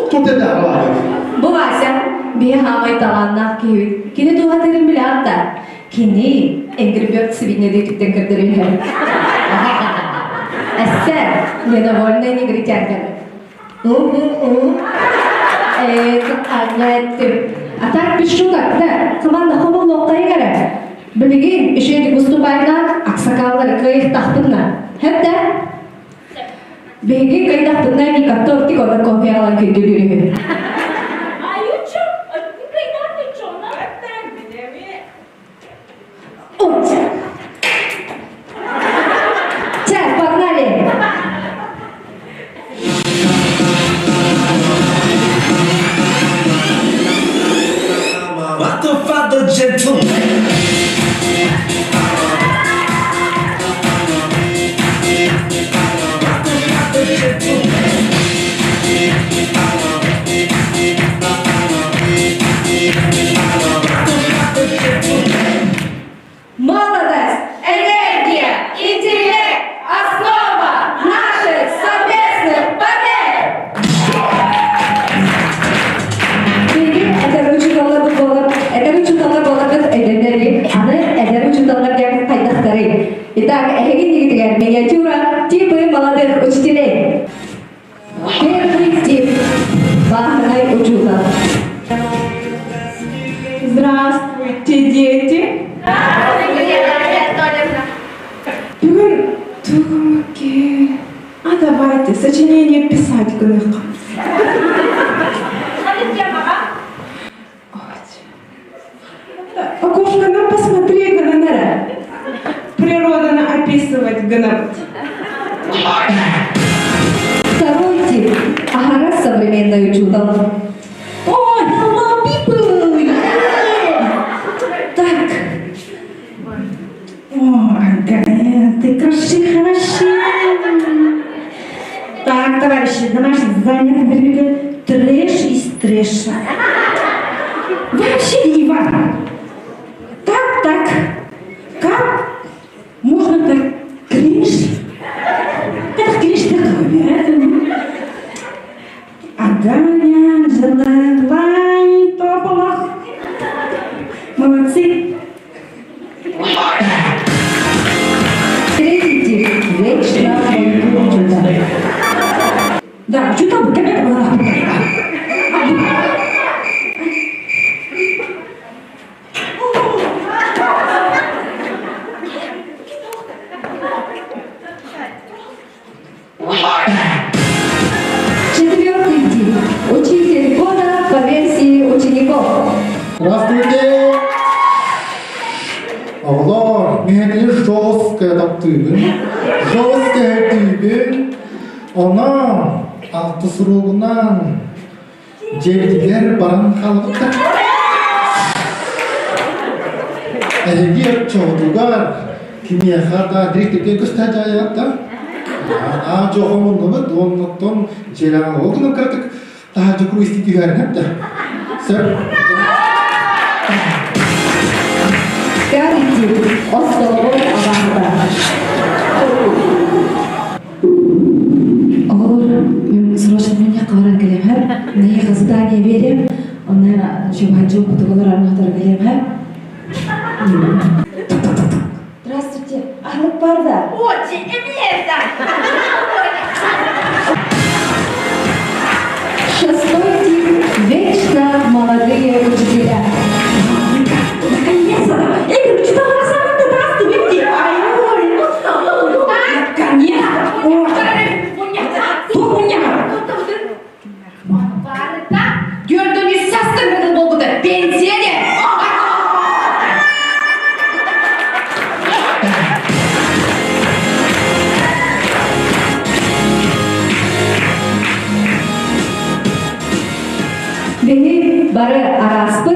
Тут это Бу Вася биһи хаамай талааннаах киһибит. Кини туһатыырын билэҕит да? Кини Angry Birds сибиинньэдиититтэн көрдөрүһэр. Эссе, недовольная негритянка. А так без шуток, да, команда хомуллуохтайыҥ эрэ. Билигин үчүгэйдик выступайдаан аксакаллары кыайыахтахпытына. Хэп да? Биһиги кыайдахпытына Никатто тик онно кофе аҕалан күндүлүүр Чэ, погнали! What the fuck, the gentleman? What the fuck, the gentleman? Молодость, энергия, интеллект – основа наших совместных побед! Биһиги эдэр учууталларбыт буолар, эдэр учууталлар буоларбыт өйдөннөрүй, аны эдэр учууталлар диэн хайдахтарый? Итак, эһиги иннигитигэр миниатюра типы молодых учителей. Первый тип – бааһынай учуутал. Здравствуйте, дети! Здравствуйте, Наталья Анатольевна. Бүгүн тугумуке. А давайте сочинение писать гыныха. Окошко, ну посмотри гынанара. Природаны описывать гынабыт. Второй тип – аһара современный учуутал. Ой, hello, people! Yeah! Так. О, Галя, ты краши, хороши. Так, товарищи, домашнее задание берите трэш из трэша. Вообще, Иван, как так? Как можно так кринж? Это кринж такой, это Аганя, Анжела, Тополох. Молодцы. Третий тип – вечно учуутал. Да, что там, как это было? Четвертый тип – учитель года по версии учеников. Здравствуйте! Оҕолор, миһэтини жесткая таптыыбын. Жесткая тиибин. Онон алтыс уруогунан дьиэбитигэр баран хаалбыттар. Эһиги оччоҕутугар кимиэхэ да дириктирдиэн көстө дьаайаат да аа дьоҕомуннубут уоннаттан дьиэлэҕэ ол гынан кыратык таһырдьа круизти түһэринэп да сөп Пятый тип – остолобуой абааһыта. Оҕолор, мен срочно мунньахха баран кэлиэм Нэһиэхэ задание биэриэм, онно чугаһын кутугалар арматар кэлиэм Здравствуйте, аһылык бар да? Очень место! Шестой тип – вечно молодые учителя. Наконец-то! Эй, что вы здравствуйте! Ай, ой, ну, наконец-то! О, Барыта Көрдөні састырмыды болбута пенсияне. Биһи бары араспыт.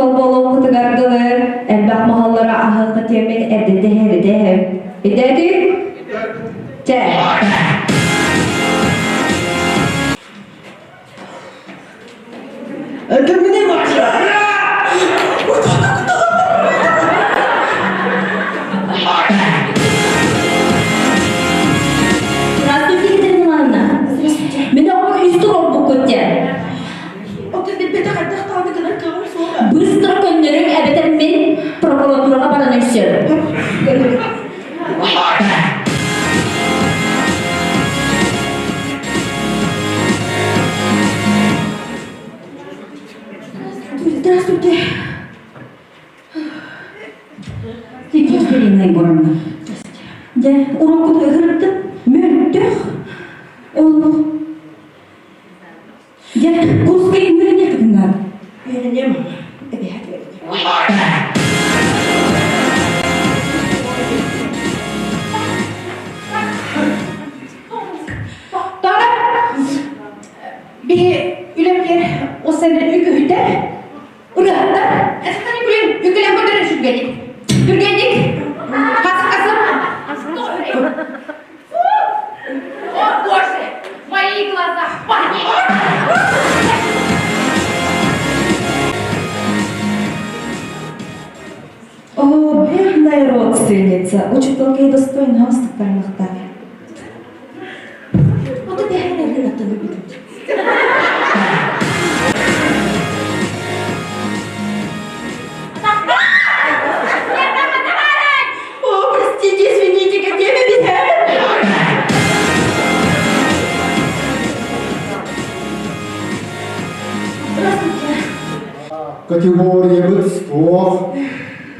учуутал буолуоххутугар дылы элбэх моһоллору аһыаххыт диэммин эрдэтэ Идэти? Чэ. Это мне Здравствуйте, Екатерина Ивановна. Здравствуйте. Мин оҕом үс тур олбуккут диэн. Оттон билбэтэх хайдах даҕаны гынар кыаҕым суоҕа. Быстро көннөрүҥ эбэтэр мин прокуратураҕа баран өссө. Здравствуйте. Екатерина Егоровна. Дьэ, уруккуту ыһырыттым. Мөлтөх. Ол Дьэ, курска үөрэниэххитин Үөрэниэм, эбиһээт үөрэниэм. Тара, Биһи үлэмгер осенен үкүһүтэр, ырыһаттар, Эсэтэн үкүлэн, үкүлэн көрдөрөр сүргэнник. Түргэнник. Хасып хасып. О, боже, мои глаза, О, бедная родственница, учителка и достойна выступальных Вот это я наверное, любит. О, простите, извините, какие меня. Категориябыт суох,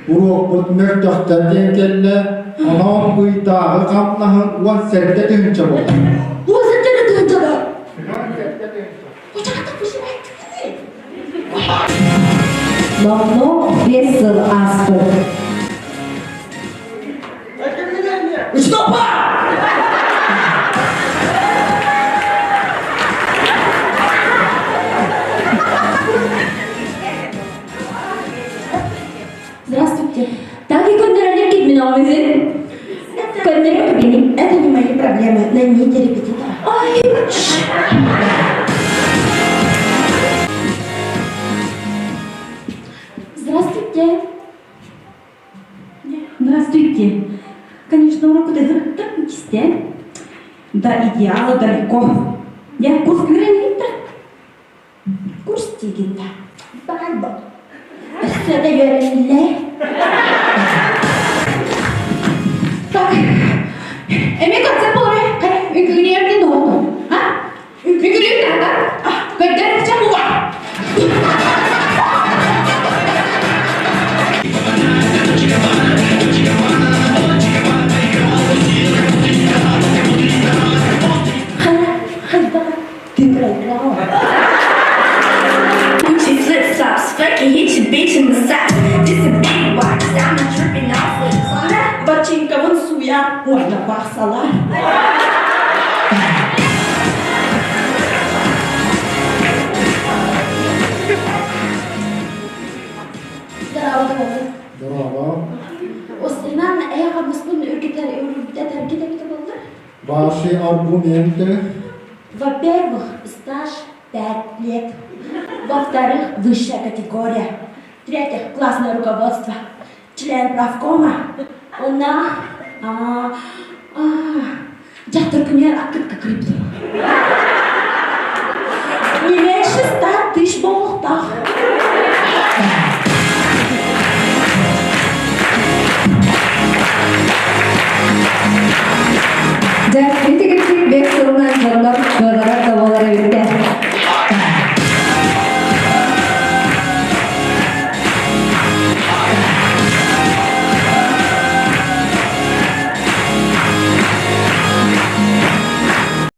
уруокпут мөлтөхтөр диэн кэллэ, онон ыйдааҕы хамнаһын 17 тыһыынча буолла. 17 тыһыынча да? Номнуо 5 сыл ааспыт. Стопа! Здравствуйте. Так и көннөрөнөр кит мин оҕом Көннөрөр бини. Это не мои проблемы, наймите репетитора. Ай, Здравствуйте. Здравствуйте. Конечно, уроку ты кисте. До идеала далеко. Я курс күренитта. Курс тигинда. Барбо. Өссө да үөрэниллэ. Так, эми концерт болор, үкүлүнү доҕотто. А? Үкүлүн тата. Көрдөр чамуга. Ты проиграла. Gucci flip flops, fucking hit your bitch in the socks. This a big box, I'm not tripping off with Бачинкабын сууйар уонна бахсалар. Здорово, Браво. Осынан эйга муспун үргетер үргетер кетебите болду. Ваши аргументы? Во-первых, стаж 5 лет. Во-вторых, высшая категория. В-третьих, классное руководство. Член правкома. Она... А, а, дьахтар күнүгэр аккытка кырыптым. Не меньше 100 тысяч буолуохтаах.